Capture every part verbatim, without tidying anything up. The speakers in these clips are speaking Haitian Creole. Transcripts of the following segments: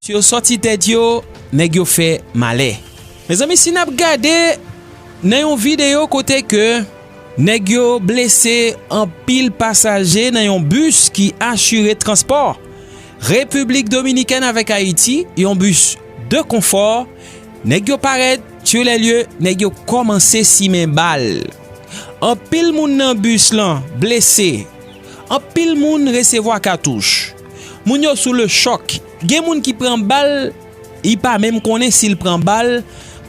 Si yo sòti tèt yo, nèg yo fè malè. Mezanmi, si n ap gade nan yon videyo kote ke nèg yo blese anpil pasaje nan yon bis ki asire transpò Repiblik Dominikèn avèk Ayiti, yon bis de konfò, nèg yo parèt sur les lieux, nèg yo kòmanse simen bal. Anpil moun nan bis lan blese. Anpil moun resevwa katouch. Moun yo sou le chòk. Gen moun ki pran bal, li pa menm konnen si l pran bal,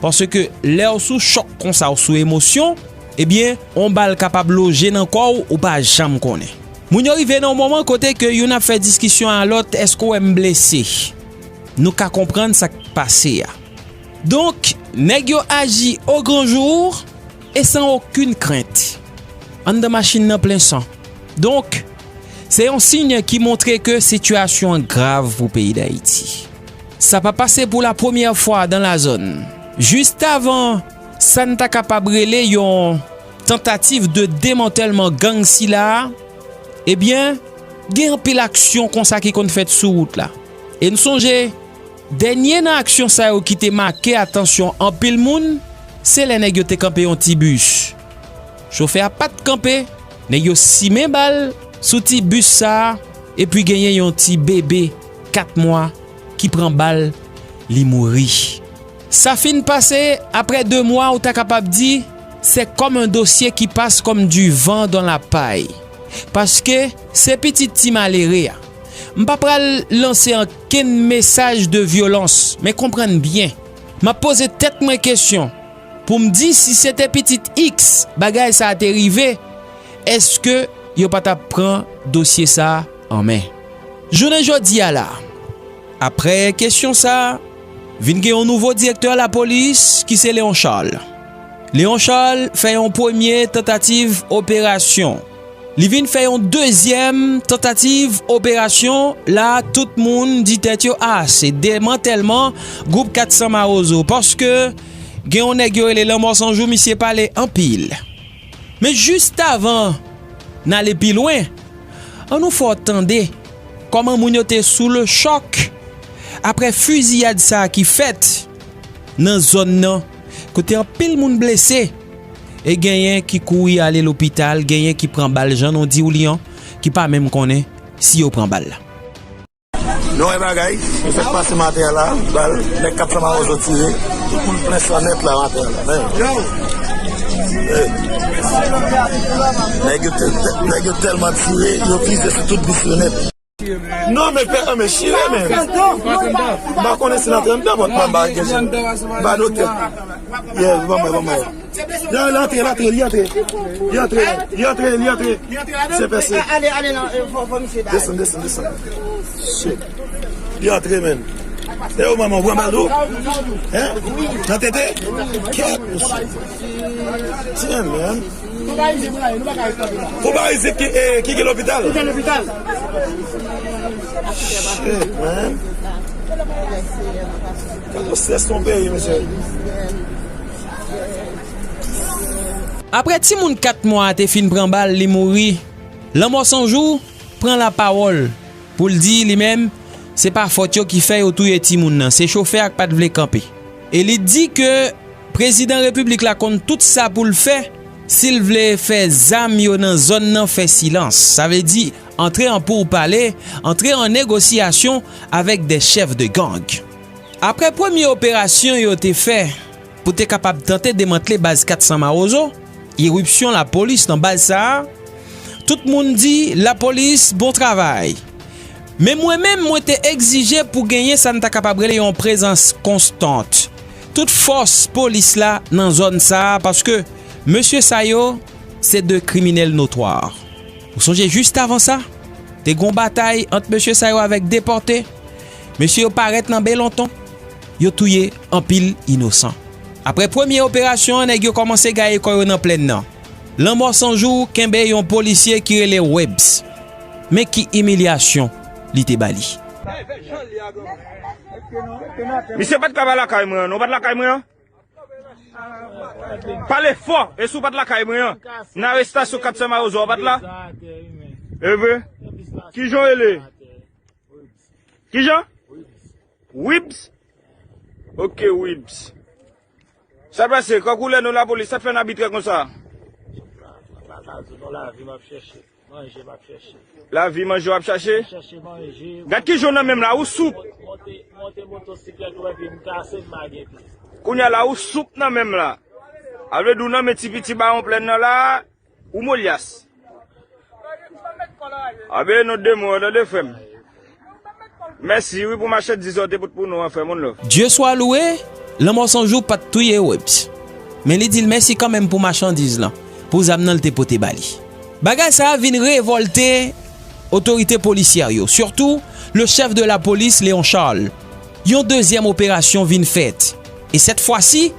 paske lè w sou chòk konsa, w sou emosyon, ebyen, yon bal kapab loje nan kò w, ou pa janm konnen. Moun yo rive nan yon moman kote ke youn ap fè diskisyon a lòt, èske w wè m blese? Nou ka konprann sa k pase a. Donk, nèg yo aji o gran jou e san okenn krent. Anndan machin nan plen san. Donk, se yon siy ki montre ke sitiyasyon an grav pou peyi Dayiti. Sa pa pase pou la premyè fwa dan la zòn. Jis avan sa n ta kapab rele yon tantativ de demantèlman gang sila a, ebyen, gen anpil aksyon konsa ki konn fèt sou wout la. E n sonje, dènye nan aksyon sa yo ki te make atansyon anpil moun, se lè nèg yo te kanpe yon ti bis. Chofè a pa t kanpe, nèg yo simen bal sou ti bis sa a, epi genyen yon ti bebe kat mwa ki pran bal, li mouri. Sa fin pase, apre de mwa, ou ta kapab di, se kòm yon dosye ki pase kòm du vent dans la paille. Paske se pitit ti malere a. M pa pral lanse ankenn mesaj de vyolans, men konprann byen. M ap poze tèt mwen kesyon pou m di si se te pitit X bagay sa a te rive, èske yo pa t ap pran dosye sa a an men? Jounen jodi a la, apre kesyon sa a, vin gen yon nouvo direktè lapolis ki se Léon Charles. Léon Charles fè yon premye tantativ operasyon. Li vin fè yon dezyèm tantativ operasyon. La, tout moun di tèt yo, a, se demantèlman gwoup kat san Mawozo, paske gen yon nèg yo rele Lanmò San Jou, misye pale anpil. Men jis avan n ale pi lwen, ann nou fè w tande kòman moun yo te sou le chòk apre fiziyad sa a ki fèt nan zòn nan, kote anpil moun blese, e genyen ki kouri ale lopital, genyen ki pran bal jan nou di w li an, ki pa menm konnen si yo pran bal la. Nou wè bagay, e sa k pase maten an la, bal, nèg kat san Mawozo tire, tout moun plen san nèt la maten an la, men. Hey. Nèg yo te-, nèg yo tèlman tire, yo vize sou tout bis yo nèt. Non, men fè, men chire, men. M pa konnen si l antre anndan, bon, m pa gen jen. M pa dote. Yeah, ban mwen, ban mwen. Li, li antre, li antre, li antre. Li antre, li antre, li antre. Se pèse. Ale, ale, non, fò, fò misye ba. Desann, desann, desann. Shit. Li antre, men. E ou manman, ou pran bal tou? Hein? Nan tete? Kèt, mesye. Tiens, man. Pou Parizyen ki, eh, ki gen lopital. Ki gen lopital. Shit, man. Gad yon strès nan peyi, mesye. Apre timoun kat mwa a te fin pran bal, li mouri, Lanmò San Jou pran lapawòl pou l di li menm, se pa fòt yo ki fè yo touye timoun nan, se chofè a k pa t vle kanpe. E li di ke prezidan repiblik la konn tout sa pou l fè si l vle fè zam yo nan zòn nan fè silans. Sa vle di, antre an pourpale, antre an negosyasyon avèk de chèf de gang. Apre premye operasyon yo te fè pou te kapab tante demantle baz kat san Mawozo, iripsyon lapolis nan baz sa a, tout moun di lapolis bon travay. Men mwen menm, mwen te egzije pou genyen sa n ta kapab rele yon prezans konstant tout fòs polis la nan zòn sa a, paske mesye sa yo se de kriminèl notwa. Ou sonje jis avan sa, te gon batay ant mesye sa yo avèk depòte. Mesye yo parèt nan Belonton, yo touye anpil inosan. Apre premye operasyon an, nèg yo kòmanse gaye kò yo nan plèn nan. Lanmò San Jou kenbe yon polisye ki rele Webs. Men ki imilyasyon li te ba li. Misye pa t ka pa lakay mwen an, non, ou pa t lakay mwen an? Pale fò, e si w pa t lakay mwen an? Nan arestasyon kat san Mawozo, ou pa t la? E vre? Kijan w rele? Kijan? Wibs? Ok, Wibs. Sa pase, kankou lè nou lapolis, sa fè n abitrè konsa? Lavi, manje w ap chache? Gad ki jan w nan menm la, ou soup. Kounye a la, ou soup nan menm la. A vle di w nan men ti piti bawon plèn nan la, ou molyas. Abe, non de mo, non de frè m. Mèsi, wi, pou machandiz ou te pote pou nou an, frè m, on love. Dye swa louwe, Lanmò San Jou pa t touye Webs. Men li di l mèsi kanmenm pou machandiz lan, pou zam nan l te pote ba li. Bagay sa a vin revòlte otorite polisyè yo, sitou le chèf de la polis, Léon Charles. Yon dezyèm operasyon vin fèt. E sèt fwa si,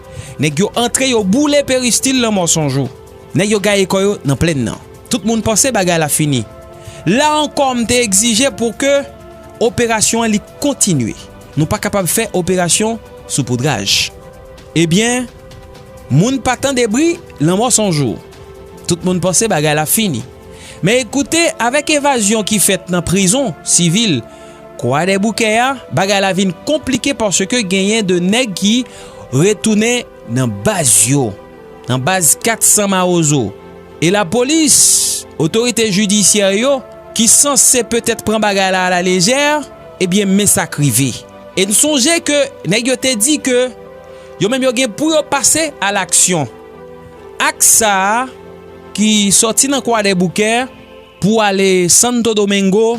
nèg yo antre, yo boule peristil Lanmò San Jou. Nèg yo gaye kò yo nan plèn nan. Tout moun panse bagay la fini. La ankò, m te egzije pou ke operasyon an li kontinye. Nou pa kapab fè operasyon soupoudraj. Ebyen, moun pa tande bri Lanmò San Jou. Tout moun panse bagay la fini. Men ekoute, avèk evazyon ki fèt nan prizon sivil Kwadèboukè a, bagay la vin konplike paske genyen de nèg ki retounen nan baz yo, nan baz kat san Mawozo. E lapolis, otorite jidisyè yo, ki sanse petèt pran bagay la alalejè, ebyen, men sa k rive. E n sonje ke nèg yo te di ke yo menm yo gen pou yo pase alaksyon. Aks sa a, ki sòti nan Kwadèboukè, pou ale Santo Domingo,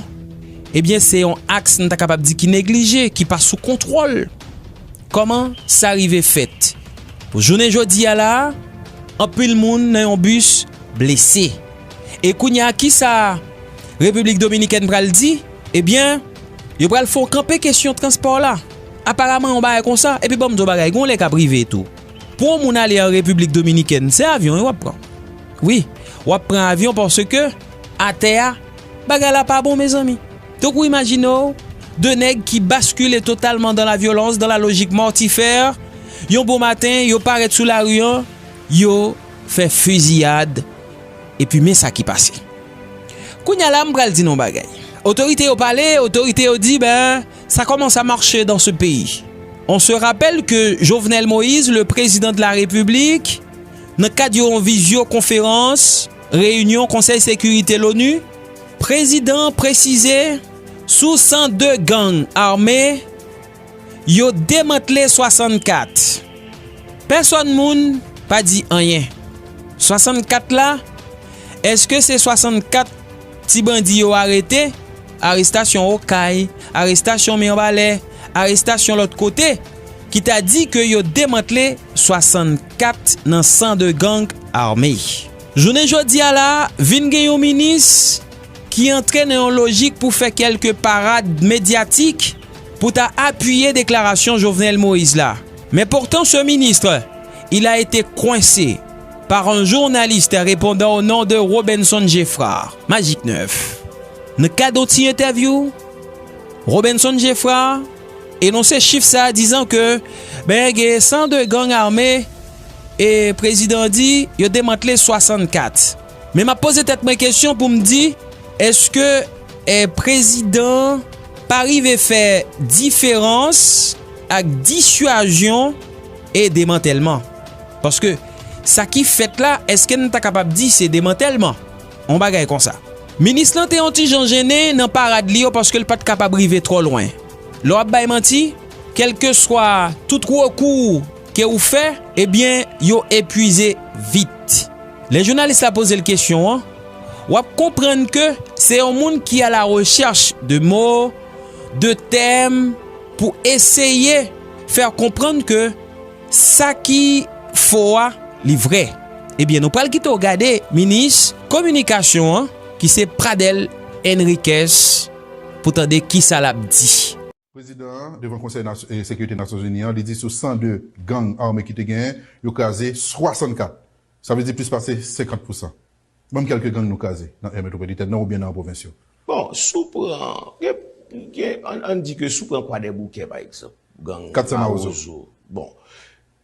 ebyen, se yon aks, n ta kapab di, ki neglije, ki pa sou kontwòl. Kòman sa rive fèt? Pou jounen jodi a la, anpil moun nan yon bis blese. E kounye a, kisa Repiblik Dominikèn pral di? Ebyen, yo pral fè w kanpe kesyon transpò la. Aparaman, yon bagay konsa, epi ban m di w bagay, gen yon lè k ap rive tou. Pou yon moun ale an Repiblik Dominikèn, se avyon wi w ap pran. Wi, w ap pran avyon paske atè a, bagay la pa bon, mezanmi. Donk, ou imajine w, de nèg ki baskile totalman dans la violence, dans la logique mortifère, yon bon maten, yo parèt sou lari an, yo fè fiziyad, epi men sa ki pase. Kounye a la, m pral di nou yon bagay. Otorite yo pale, otorite yo di, ben, ça commence à marcher dans ce pays. On se rappelle que Jovenel Moïse, le président de la République, nan kad yon vizyokonferans, reyinyon Konsèy Sekirite l'ONU, prezidan an presize sou san de gang ame, yo demantle swasannkat. Pèsòn moun pa di anyen. Swasannkat la, èske se swasannkat ti bandi yo arete? Arestasyon Okay, arestasyon Mibalè, arestasyon lòt kote, ki ta di ke yo demantle swasannkat nan san de gang ame. Jounen jodi a la, vin gen yon minis ki antre nan yon lojik pou fè kèlke parad medyatik pou ta apiye deklarasyon Jovenel Moïse la. Mais pourtant, ce ministre, il a été coincé par un journaliste répondant au nom de Robenson Geffrard. Magic neuf. Nan kad yon ti entèvyou, Robenson Geffrard enonse chif sa a, dizan ke, ben, gen san de gang ame e prezidan an di yo demantle swasannkat. Men m ap poze tèt mwen kesyon pou m di, èske, eh, prezidan an pa rive fè diferans ak diswazyon e demantèlman? Paske sa ki fèt la, èske n ta kapab di se demantèlman? Yon bagay konsa. Minis lan te yon ti jan jennen nan parad li yo paske l pa t kapab rive twò lwen. Lè w ap bay manti, kèlkeswa tout rekou ke ou fè, ebyen, yo epwize vit. Lè jounalis la poze l kesyon an, w ap konprann ke se yon moun ki a la rechèch de mo, de tèm, pou eseye fè konprann ke sa ki fo a, li vrè. Ebyen, nou pral kite w gade minis kominikasyon an, ki se Pradel Henriquez, pou tande kisa l ap di. Prezidan an, devan Konsèy Nas- eh, Sekirite Nasyonzini an, li di sou san de gang ame ki te genyen, yo kraze swasannkat. Sa vle di plis pase senkant pousan. Ban m kèlke gang nou kraze nan area metwopolitèn nan oubyen nan pwovens yo. Bon, si w pran, gen, gen, ann, ann di ke si w pran Kwadèboukè, pa egzanp, gang Kat san Mawozo. Mawozo. Bon,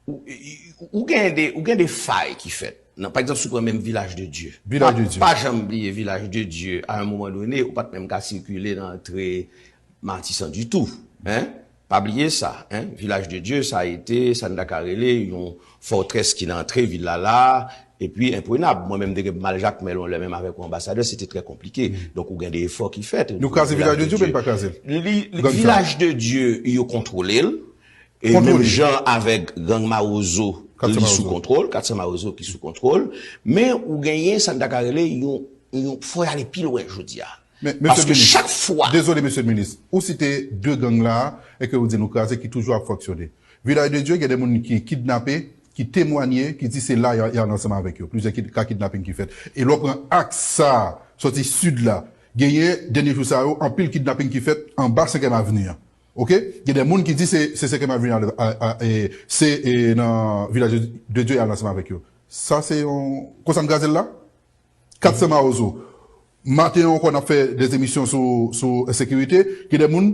ou, ou, ou gen de, ou gen de fay ki fèt. Nan, pa egzanp, si w pran menm Vilaj de Dye. Vilaj de Dye. Pa, pa janm bliye Vilaj de Dye, a yon moman done, ou pa t menm ka sikile nan antre Matisan ditou. Hein? Pa bliye sa, hein, Vilaj de Dye, sa a ete, sa n ta ka rele yon fòtrès ki nan antre vil la la, epi enprenab. Mwen menm, m te gen pou m al Jakmèl yon lè menm avèk yon anbasadè, se te trè konplike. Donk, ou gen de efò ki fèt. Nou kraze Vilaj de Dye, men n pa kraze l. Li, li, Vilaj de Dye, yo kontwole l. E menm jan avèk gang Mawozo, li sou kontwòl, kat san Mawozo ki sou kontwòl, men ou genyen sa n ta ka rele yon, yon fò y ale pi lwen jodi a. Men, mesye minis, chak fwa. Dezole, mesye minis, ou site de gang la, e ke ou di nou kraze, ki toujou ap fonksyone. Vilaj de Dye, gen de moun ki kidnape, ki temwanye, ki di se la y a, y a ansanm avèk yo. Plizyè kid-, ka kidnaping ki fèt. E lè w pran aks sa, soti sid la, genyen, dènye jou sa yo, anpil kidnaping ki fèt anba Senkyèm Avni an. Oke? Gen de moun ki di se, se Senkyèm Avni a, a, a, e, se, e, nan Vilaj de Dye y al ansanm avèk yo. Sa se yon, konsa n kraze l la? Kat san Mawozo. Maten an ankò, n ap fè de emisyon sou, sou ensekirite. Gen de moun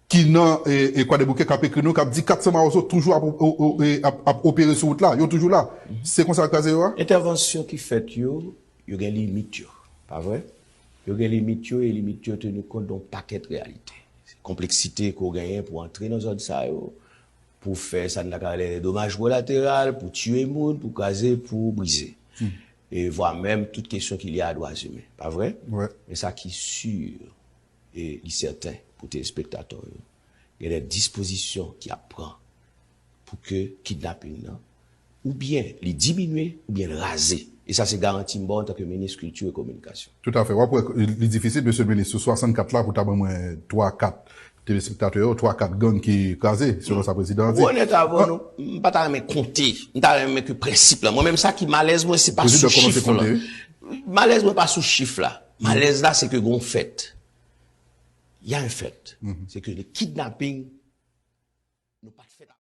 ki nan, e, e, Kwadèboukè k ap ekri nou, k ap di kat san Mawozo toujou ap, o, o, e, ap, ap opere sou wout la. Yo toujou la. Se konsa yo kraze yo a? Entèvansyon ki fèt yo, yo gen limit yo. Pa vre? Yo gen limit yo, e limit yo teni kont de yon pakèt reyalite. Se konpleksite ke w genyen pou antre nan zòn sa yo, pou fè sa n ta ka rele domaj kolateral, pou tiye moun, pou kraze, pou brize. E vwa menm tout kesyon ki lye a dwa imen, pa vre? Men sa ki si e li sèten pou telespektatè yo, gen de dispozisyon ki ap pran pou ke kidnaping nan, oubyen li diminye, oubyen l raze. E sa se garanti m ba w antanke minis kilti e kominikasyon. Toutafè. W ap wè, li difisil, mesye minis, sou swasannkat la, pou ta ban mwen twa, kat telespektatè yo, twa, kat gang ki kraze, selon sa prezidan an di. Pou onèt avè w, non, m pa ta renmen konte. M ta renmen ke prensip la. Mwen menm, sa ki malèz mwen, se pa sou chif la. Malèz mwen pa sou chif la. Malèz la, se ke gon fèt. Y a un fait. Se ke le kidnapping, nou pa t fèt